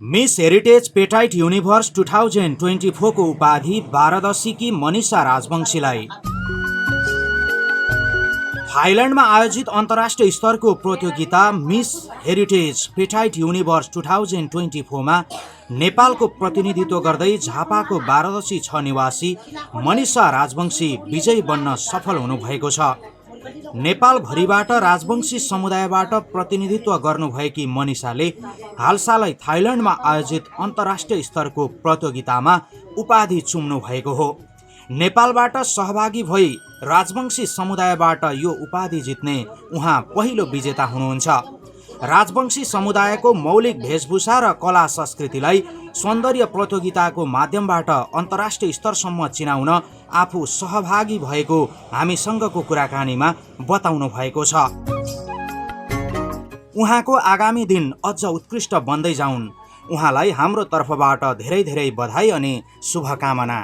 Miss heritage petite universe 2024 को उपाधि वाराणसीकी मनिषा राजवंशीलाई। थाइल्यान्डमा आयोजित अन्तर्राष्ट्रिय स्तरको प्रतियोगिता मिस हेरिटेज पेटाइट युनिभर्स 2024 मा नेपालको प्रतिनिधित्व गर्दै झापाको वाराणसी 6 निवासी मनिषा राजवंशी विजयी बन्न सफल हुनुभएको छ। नेपालभरिबाट राजवंशी समुदायबाट प्रतिनिधित्व गर्नुभएकी मनिषाले हालसालै थाइल्यान्डमा आयोजित अन्तर्राष्ट्रिय स्तरको प्रतियोगितामा उपाधि चुम्नु भएको हो। नेपालबाट सहभागी भई राजवंशी समुदायबाट यो उपाधि जित्ने उहाँ पहिलो विजेता हुनुहुन्छ। राजवंशी समुदायको मौलिक वेशभूषा र कला संस्कृतिलाई सौन्दर्य प्रतियोगिताको माध्यमबाट अन्तर्राष्ट्रिय स्तरसम्म चिनाउन आफू सहभागी भएको हामीसँगको कुराकानीमा बताउनु भएको छ। उहाँको आगामी दिन अझ उत्कृष्ट बन्दै जाउन्, उहाँलाई हाम्रो तर्फबाट धेरै धेरै बधाई अनि शुभकामना।